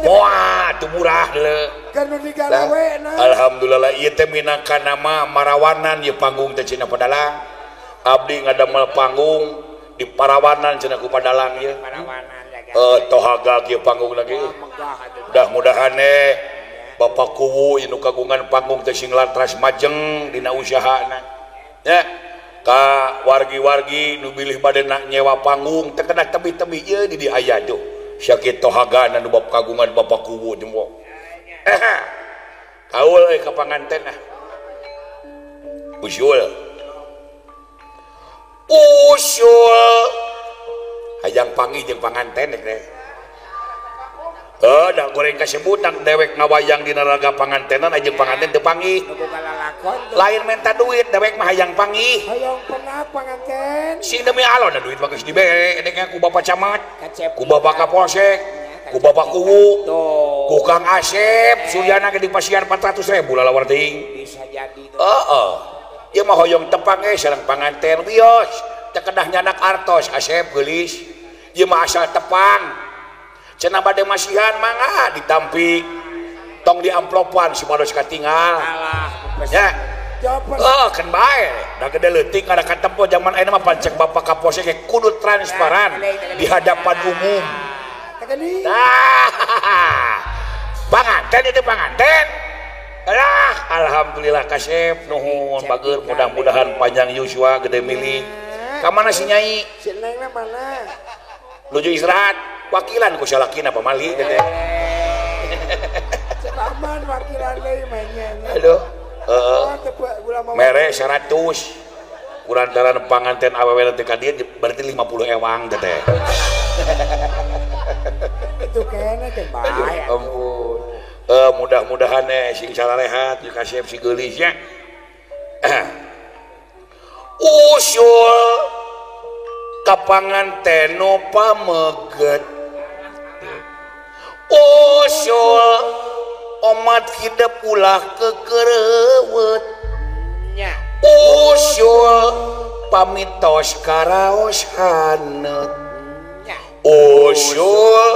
Wah, tuh murah deuleu. Alhamdulillah ieu teh minangka nama marawanan ieu panggung teh cenah padalang. Abdi ngadamel panggung di Parawanan cenah ku padalang ieu. Parawanan ya. Tohaga ieu panggung lagi. Mudah-mudahan Bapak Kuwu nu kagungan panggung teh sing latras majeng dina usahana. Nya ka wargi-wargi nu bilih bade nyewa panggung teh kedah tebih-tebih ieu di dieu aya tuh. Sakit tohagana nu bab kagungan Bapak Kuwu jembo. Kaul euy ka panganten ah. Usul. Usul. Hayang panggih jeung panganten teh. Da goreng kasebut tang dewek ngawayang dina raga pangantenan jeung panganten teu panggih. Lain menta duit dewek mah hayang panggih. Hayang pernah panganten. Sing demi alon da duit bagus dibere edek ku Bapak Camat, ku Bapak Kapolsek, ku Bapak Kuwu, ku Kang Asep, Suryana ge dipasihan 400.000 lalawar teuing. Bisa jadi tuh. Heeh. Ieu mah hoyong tepang ge sareng panganten wios, teu kedah nyanak artos Asep geulis. Ieu mah asal tepang. Cenah bade masihan mangga ditampi tong di amplopan supados katingal. Alah, ya. Oh, kan bae. Da gede leutik ada katempo zaman ayeuna mah pancek Bapak Kapolsek ge kudu transparan di hadapan umum. Tah. Panganten itu panganten. Alah, alhamdulillah kasep nuhun bager mudah-mudahan panjang yuswa gede milik. Ka mana si Nyai? Si Nengna mana? Nuju istirahat. Wakilan ku salakina pamali teh. Aman wakilan deui mainnya. Aduh. Heeh. Mere 100. Kurantaran panganten awewe teh ka dieu berarti 50 ewang teh. Itu kayaknya teh bae. Ampun. Mudah-mudahan sing sararehat jeung kasep si geulis nya. Usul ka panganten nu pameget. Usul omat hidep ulah kekerewet. Usul pamitos karaos haneut. Usul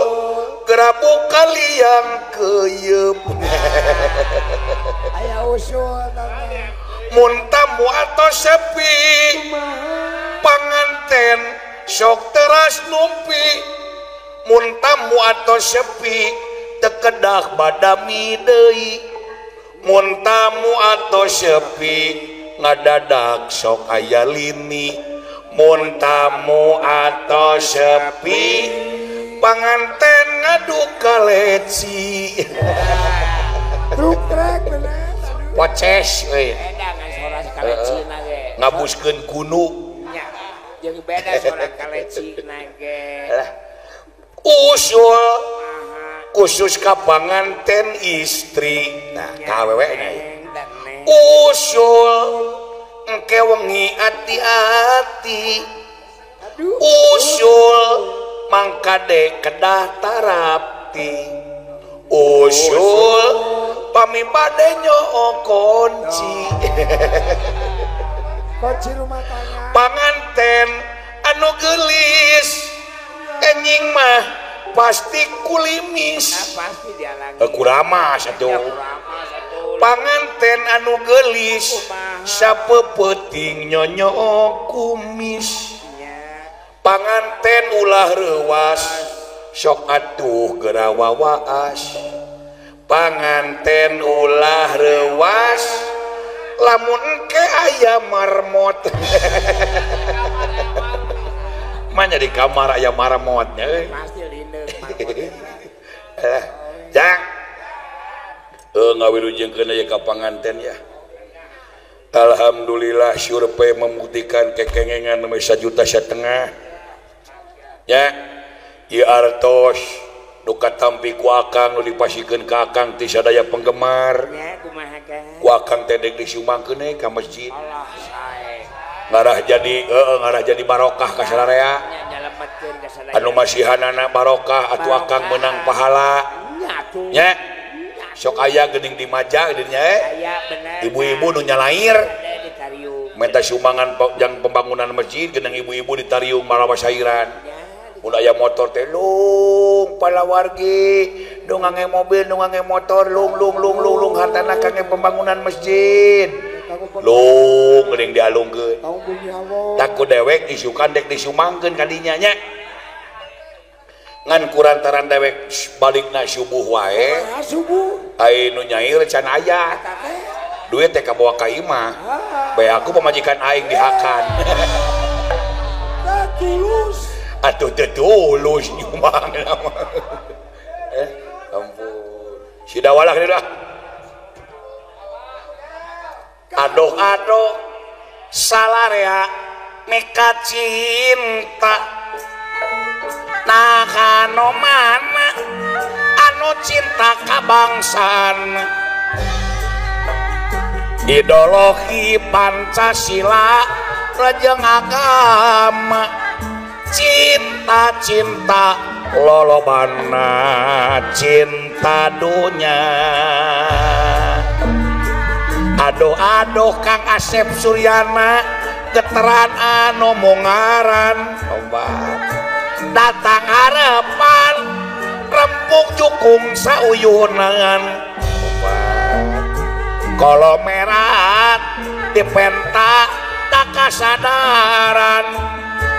gerabu kaliang keyeup. Aya usul mun tamu atau sepi panganten sok teras numpi. Mun tamu atau sepi tekedah badami deui. Mun tamu atau sepi ngadadak sok aya lini. Mun tamu atau sepi panganten ngadu kaleci. Truk trek bener. Poces euy. Ngabuskeun gunu. Nya, jeung beda sora kaleci na ge. Usul khusus ka panganten istri. Nah, ka awewe nya. Usul engke wengi ati-ati. Usul mangkade kedah tarapti. Usul pami bade nyoo kunci. Kunci rumah tangga. Panganten anu geulis enjing mah pasti kulimis. Pasti dialangi. Kuramas atuh. Panganten anu geulis sapeupeting nyonyo kumis. Panganten ulah reuwas sok atuh geura wawaas. Panganten ulah reuwas lamun engke aya marmot. Manya di kamar aya marmotnya euy. Pasti lindeung marmot. Jang. Ngawilujengkeun aya ka panganten ya. Alhamdulillah survei membuktikan kekengengan 1,5 juta. Ya, ieu artos nu katampi ku akang nu dipasikeun ka akang ti sadaya penggemar. Ku akang teh deuk disumbangkeun we ka masjid. Ngarah jadi ngarah jadi barokah ka sararea. Anu masihanana barokah atuh akang meunang pahala. Nya. Sok aya geuning di maja geuning nya. Ibu-ibu nu nyalair minta sumbangan jang pembangunan masjid geuning ibu-ibu di tariung malawa sairan. Mun aya motor teh lung palawargi Nu ngangge mobil, nu ngangge motor, lung lung lung lung lung hartana kangge pembangunan masjid. Lung geuning dialungkeun. Takut dewek isukan dek disumangkeun ka dinya nya. Ngan kurantaran dewek balikna subuh wae. Subuh. Ai nu nyair can aya. Duit teh kabawa ka imah. Bae aku pamajikan aing dihakan. Teu tulus. Atuh teu tulus nyumbang mah. Ampun. Si dawalah ini lah. Aduh-aduh salarea mika cinta nah kano mana anu cinta kabangsaan ideologi Pancasila rejeng agama cinta-cinta lolobana cinta dunya. Aduh-aduh Kang Asep Suryana geteran anu mungaran obat datang harapan rempuk jukung sauyunan obat kalau merat dipenta tak kasadaran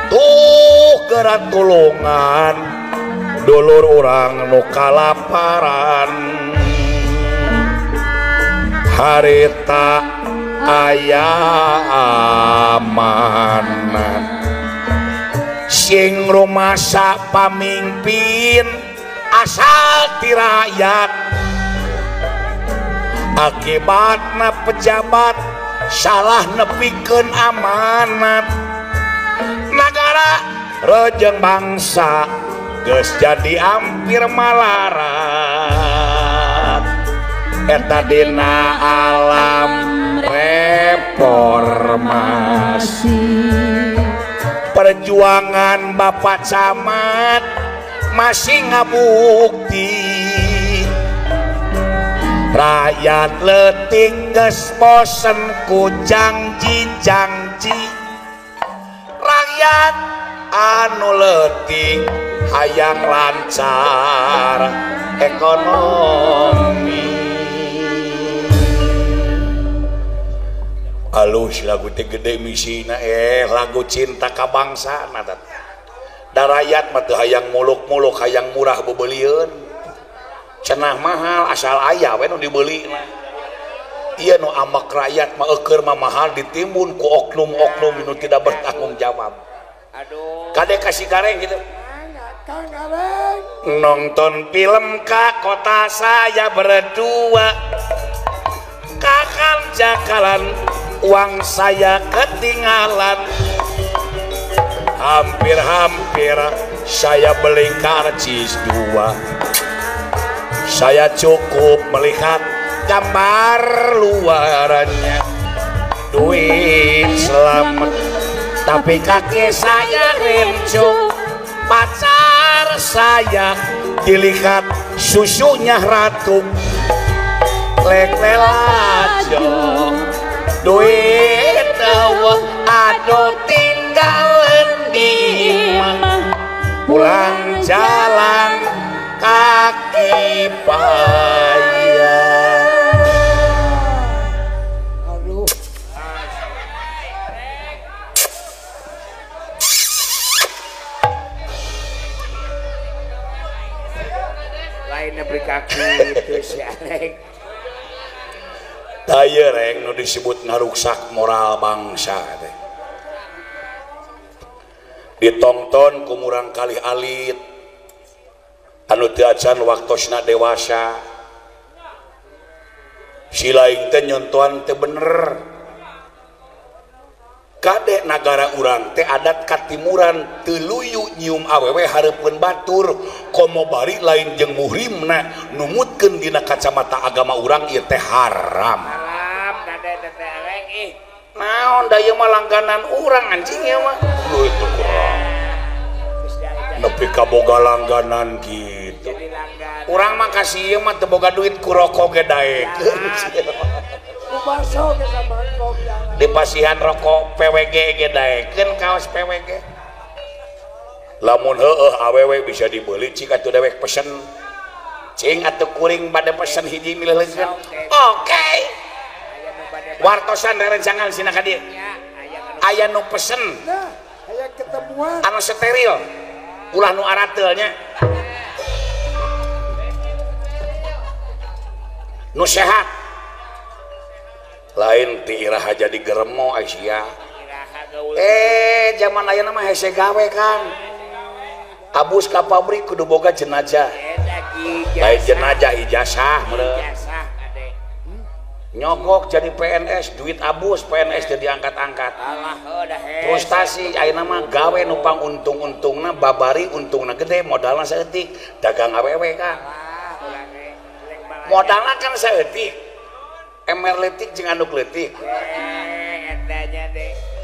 tuh gerak tulungan dulur urang nu kalaparan harita aya amanat sing rumasa pamimpin asal ti rakyat akibatna pejabat salah nepikeun amanat nagara rejeng bangsa geus jadi hampir malarat eta dina alam reformasi perjuangan Bapak Camat masih ngabukti rakyat leutik geus bosen ku janji-janji rakyat anu leutik hayang lancar ekonomi. Alus lagu teh gede misina lagu cinta ka bangsa na da rakyat mah teu hayang muluk-muluk hayang murah bebelieun cenah mahal asal aya we nu dibeli mah ieu nu amak rakyat mah eueur mah mahal ditimbun ku oknum-oknum nu tidak bertanggung jawab. Aduh kade kasih gareng gitu. Kang Gareng nonton film ka kota saya berdua kakal jakalan uang saya ketinggalan hampir-hampir saya beli karcis dua saya cukup melihat gambar luarannya duit selamat tapi kaki saya rincung pacar saya dilihat susunya ratu lek lelajo duit eueuh aduh tinggalan di imah pulang jalan kaki payah. Aduh lain nepi kaki itu si Arek. Taya reng nu disebut ngaruksak moral bangsa teh. Ditongton ku murang kalih alit anu teu acan waktosna dewasa. Si lain teh nyontohan teh bener. Kade nagara urang teh adat katimuran teu luyu nyium awewe hareupeun batur komo bari lain jeung muhrimna numutkeun dina kacamata agama urang ieu teh haram. Haram kade teh areng ih. Naon da ieu mah langganan urang anjing ieu mah. Leuh teu kurang. Nepi ka boga langganan kitu. Urang mah kasih ieu mah teu boga duit ku rokok ge daekeun. Di pasihan rokok PWG ge daekeun kaos PWG. Lamun heueuh awewe bisa dibeli cik atuh dewek pesen. Cing atuh kuring bade pesen hiji milih leungeun. Oke. Wartosan rerencangan sina ka dieu. Aya nu pesen. Aya ketemuan. Anu steril. Ulah nu arateul nya. Nu sehat. Lain ti iraha jadi geremo sia. Zaman ayeuna mah hese gawe kan. Abus ka pabrik kudu boga jenazah. Lain jenazah ijazah meureun. Nyogok jadi PNS, duit abus PNS jadi angkat-angkat. Frustasi ayeuna mah gawe nupang untung-untungna babari untungna gede modalna saeutik dagang awewe kan. Modalna kan saeutik. Emer leutik jeung anduk leutik.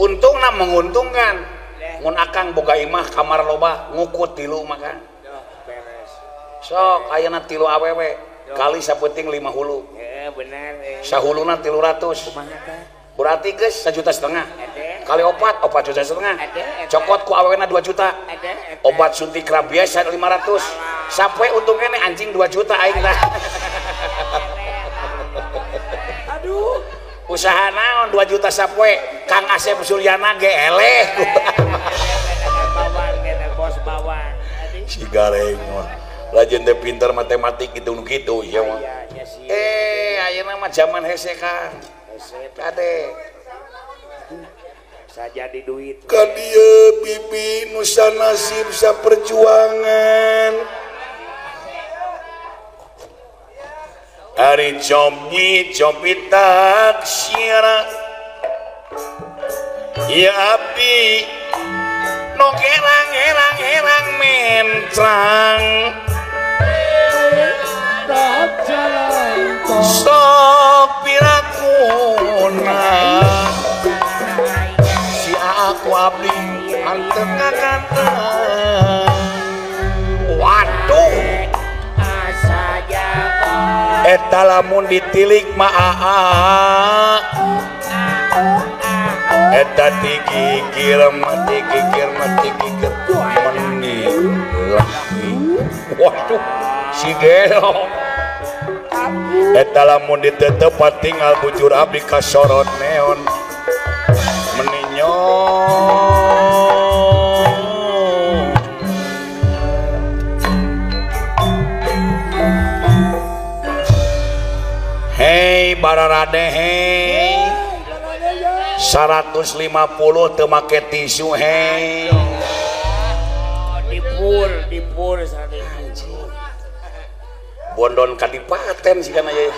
Untungna menguntungkan. Mun akang boga imah kamar loba ngukut tilu makan. Sok ayeuna tilu awewe kali sapenting 5 hulu. Bener. Sahuluna 300. Berarti geus 1,5 juta. Kali opat 4,5 juta. Cokot ku awewena 2 juta. Obat suntik rabies 500. Sampai untung keneh anjing 2 juta aing tah. Aduh. Usaha naon 2 juta sapoe Kang Asep Suryana ge eleh. Si gareng mah lajen teh pintar matematik gitu nu kitu ieu mah. Ayeuna mah zaman hese Kang. Kade. Sajadi duit. Ka dieu bibi nu sanasib saperjuangan. Ari cobi cobi taksira ya api no gerang gerang gerang mencrang sok pirakuna si aku abdi antep ngakanteng. Waduh eta lamun ditilik ma aa eta digigir mati gigir mati gigir meni laki. Waduh si gelo eta lamun ditetep tinggal bujur abdi kasorot neon meninyo. Hei bararade hei 150 teu make tisu hei dipur dipur bondon kadipaten sih kana ye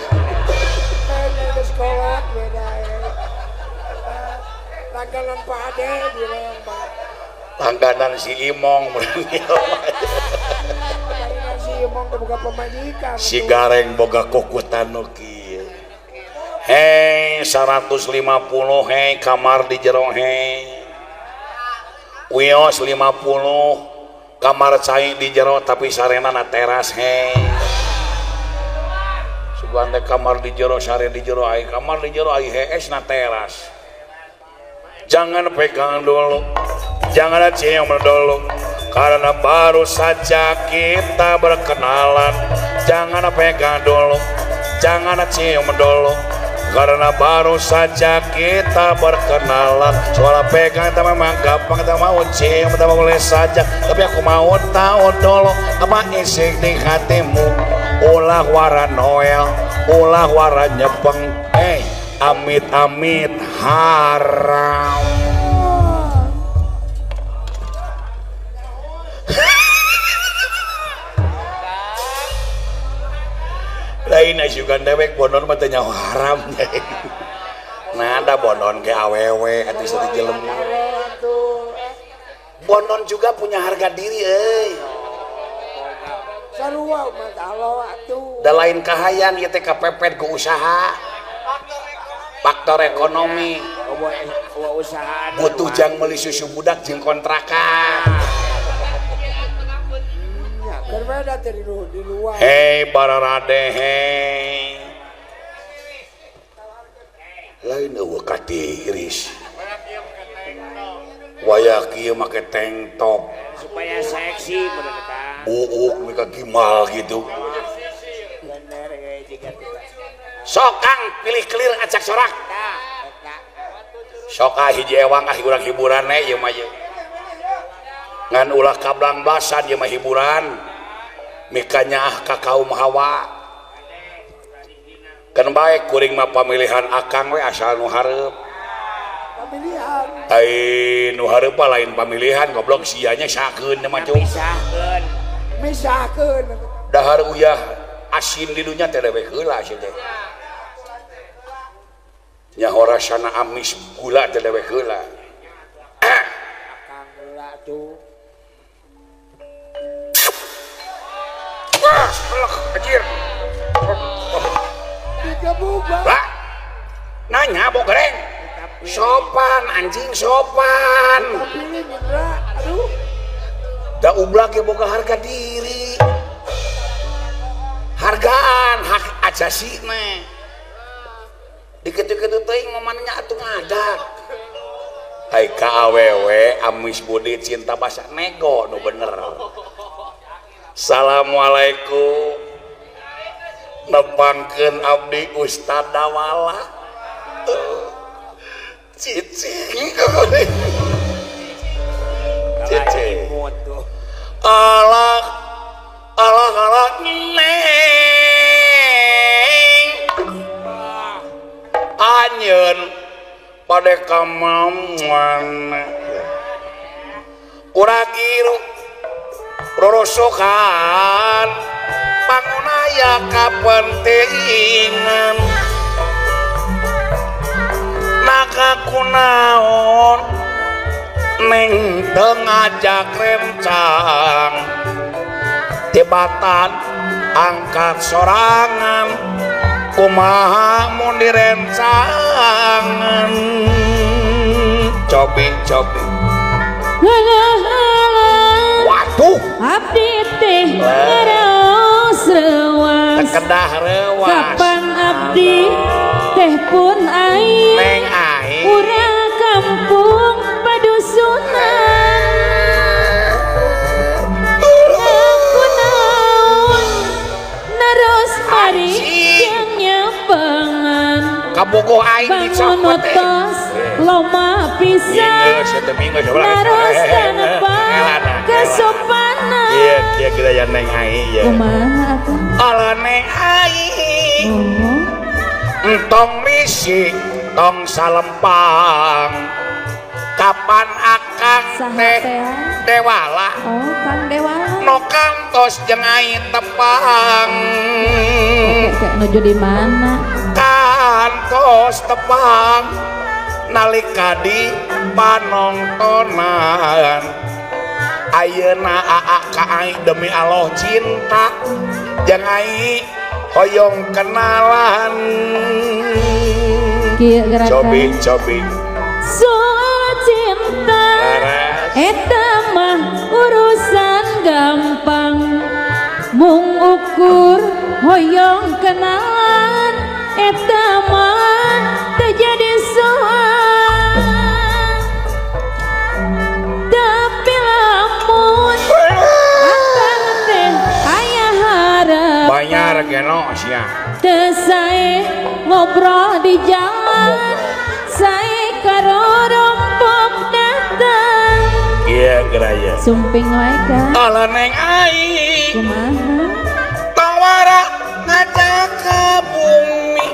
langganan Pak Ade langganan si Imong si Imong boga pemajikan si gareng boga kukutan nu kieu. Hei 150 hei kamar di jero hei wios 50 kamar cai di jero tapi sarena na teras hei sugan teh kamar di jero sare di jero ai kamar di jero ai hees na teras. Jangan pegang dulu, jangan cium dulu, karena baru saja kita berkenalan. Jangan pegang dulu, jangan cium dulu, karena baru saja kita berkenalan. Soal pegang itu memang gampang, kita mau cium, kita boleh saja, tapi aku mau tahu dulu apa isi di hatimu. Ulah wara Noel, ulah wara nyepeng, amit-amit haram. Lain asukan dewek bonon mah teu nyaho haram. Nah ada bonon ke awewe atuh satu jelema. Bonon juga punya harga diri euy. Sarua mah Allah atuh. Da lain kahayan ieu teh kapepet ku usaha. Faktor ekonomi. Butuh jang meuli susu budak jeung kontrakan. Hei bararade hei lain eueuh katiris waya kieu make tank top supaya seksi bener buuk mika gimal gitu. Sok Kang pilih kelir acak sorak. Sok ah hiji ewang ah urang hiburan we ieu mah ieu. Ngan ulah kablang-blasan ieu mah hiburan. Mikanya ah ka kaum hawa. Kan bae kuring mah pamilihan akang we asal nu hareup. Pamilihan. Ai nu hareup lain pamilihan goblok sianya sakeun mah cung. Misahkeun. Misahkeun. Dahar uyah asin di dunya teh leweh heula sia teh. Nyaho rasana amis gula teh leweh heula. Akang heula tuh. Wah, pelek anjir. Lah, nanya bogreng. Sopan anjing sopan. Aduh. Da ublak ge boga harga diri. Hargaan hak ajasi mah. Dikitu-kitu teuing mamannya atuh ngadat. Hai ka awewe amis budi cinta basa nego nu bener. Assalamualaikum. Nepangkeun abdi Ustad Dawala. Cicing. Cicing. Alak alak alak neng. Anjeun pada kamaman. Kuragiru rorosokan pangunaya kapentingan maka kunaon neng teu ngajak rencang tibatan angkat sorangan kumaha mun direncangan cobi cobi waduh abdi teh ngaraos rewas kedah rewas kapan abdi teh pun aing neng aing urang kampung padusunan aku naon naros mari yang nyapangan kabogoh aing bangun otos loma pisan naros tanpa kesopanan. Iya iya kita ya neng aing ya kumaha atuh ala neng aing entong risi tong salempang kapan akang teh dewala. Oh Kang Dewala no kantos jeung aing tepang. Nuju di mana kantos tepang nalika di panongtonan ayeuna aa ka aing demi Allah cinta jeung aing hoyong kenalan. Cobi cobi soal cinta eta mah urusan gampang mung ukur hoyong kenalan eta mah teu jadi soal tapi lamun akang teh aya harap bayar geno sia teu sae ngobrol di jalan sae karorompok datang. Iya geraya sumping wae ka ala neng aing kumaha tawara ngajak ka bumi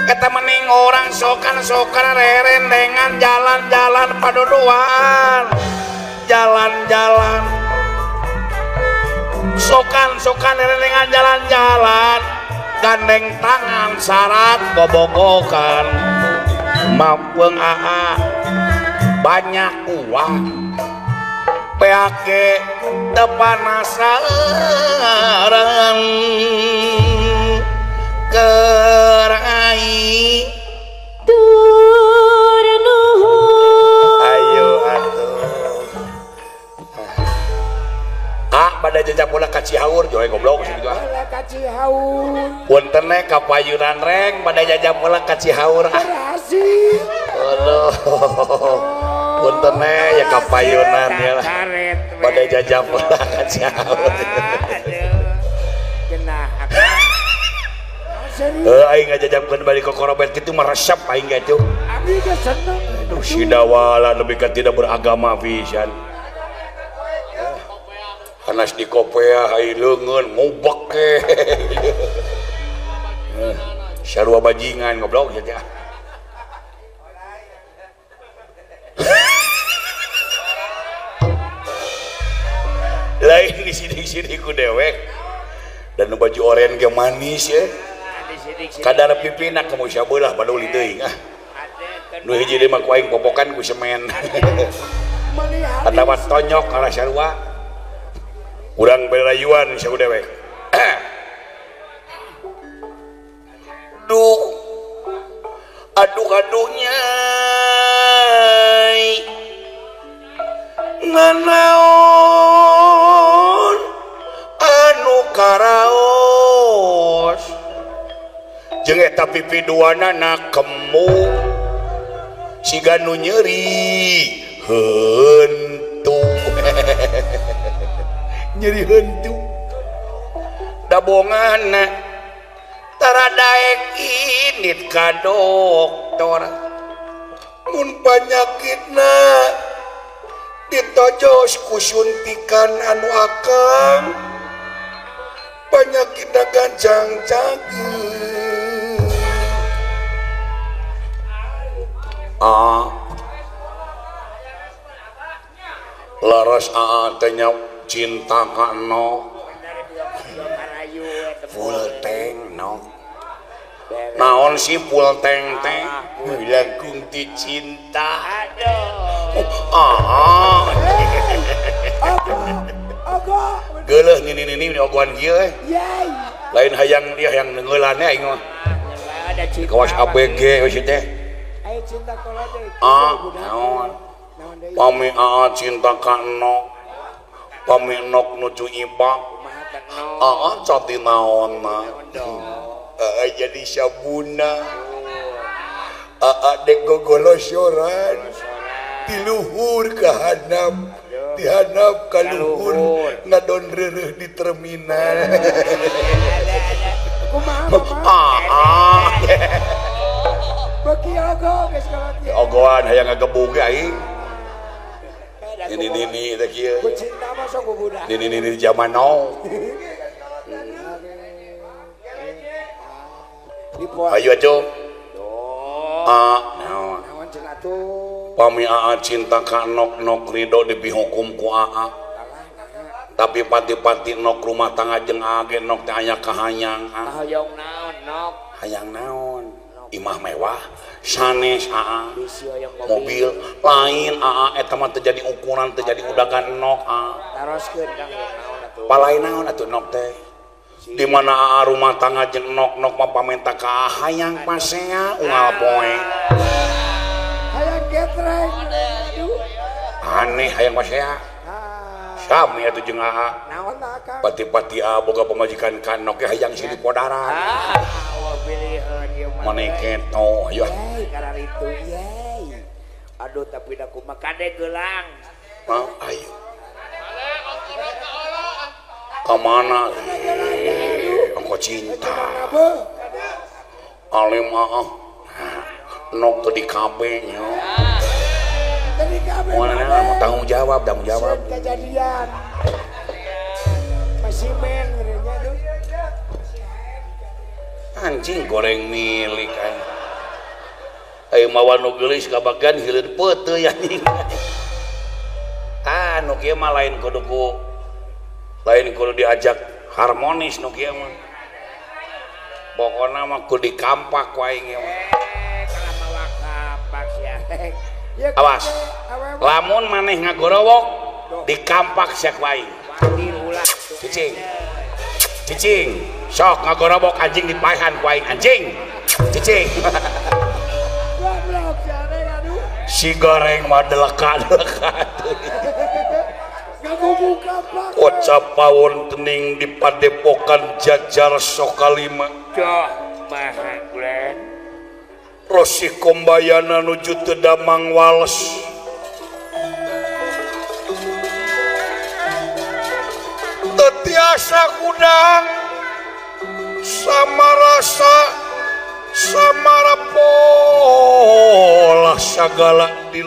kata mening orang sokan-sokan rerendengan jalan-jalan paduduan jalan-jalan sokan-sokan rerendengan jalan-jalan gandeng tangan syarat bobogokan mampeung aa banyak uang PAK teu panasaran keur aing tur nuhun. Ayo atuh ah pada jejak bola ka Cihaur joe goblok sih gitu ah ka Cihaur punten we ka payunan reng pada jajak bola ka Cihaur ah berhasil aduh punten we ya ka payunan ya lah pada jajak bola ka Cihaur aduh genah akang Aing ngajajabkeun bari kokorobet kitu mah resep aing ge tuh. Abi ge seneng. Aduh si Dawala nepi ka tidak beragama pisan. Panas di kopea ai leungeun ngubek ke. Sarua bajingan goblok ya teh. Lain di sini-sini ku dewek. Dan baju oren ge manis ya. Kadar pipina kamu sabelah paduli teuing ah. Nu hiji deui mah ku aing popokan ku semen. Atawa tonyok kana sarua. Urang berayuan saku dewek. Duh. Aduh-aduhnya. Nanaon anu karaos. Jeung eta pipiduanana kemu siga nu nyeri hentu. Nyeri hentu dabonganna tara daek init ka doktor mun panyakitna ditojos ku suntikan anu akang panyakitna gancang cageung. Ah laras aa teh nya cinta ka nok full tank nok naon sih full tank teh langkung ti cinta. Ah geuleuh nini-nini ogohan kieu eh lain hayang dia hayang neungeulan aing mah kawas ABG we teh. Ah naon pami aa cinta ka nok pami nok nuju ibak aa cati naon mah aa jadi sabuna aa dek gogolosoran ti luhur ka handap ti handap ka luhur ngadon reureuh di terminal. Aa beki ogo geus kalati ogoan hayang ngagebug aing. Ini nini teh kieu. Cinta mah sok budak. Nini nini zaman now. Ayo atuh. Ah, naon? Naon cenah atuh? Pami aa cinta ka nok nok ridho dipihukum ku aa. Tapi pati-pati nok rumah tangga jeung aa ge nok teh aya kahayang. Hayang naon nok? Hayang naon? Imah mewah sanes aa mobil lain aa eta mah teu jadi ukuran teu jadi udagan nok aa taroskeun kang naon atuh palai naon atuh nok teh di mana aa rumah tangga jeung nok nok mah pamenta ka hayang pasea unggal poe hayang getreng aneh hayang pasea sami atuh jeung aa naon akang pati-pati aa boga pamajikan ka nok ge hayang silih podaran. Mana keto ayo kararitu yey. Aduh tapi da kumaha kade gelang. Ayo. Ka mana? Engko cinta. Alim ah. Nok teu di KB nya. Teu di KB. Mana mau tanggung jawab, tanggung jawab. Kejadian. Masih men nya tuh. Anjing goreng milik aing. Aing mawa nu geulis kabagian hileud peuteuy anjing. Ah nu kieu mah lain kudu ku lain kudu diajak harmonis nu kieu mah. Pokona mah kudu dikampak ku aing ieu mah. Kalah mawa kampak sia. Awas. Lamun maneh ngagorowok dikampak sia ku aing. Cicing. Cicing. Sok ngagorobok anjing dipaehan ku aing anjing. Cicing. Si goreng mah deleka-deleka. Kocap pawon tening di padepokan jajar Sokalima. Maha Glen. Rosi Kombayana nuju teu damang wales. Teu tiasa kudang sama rasa Samara pola sagala di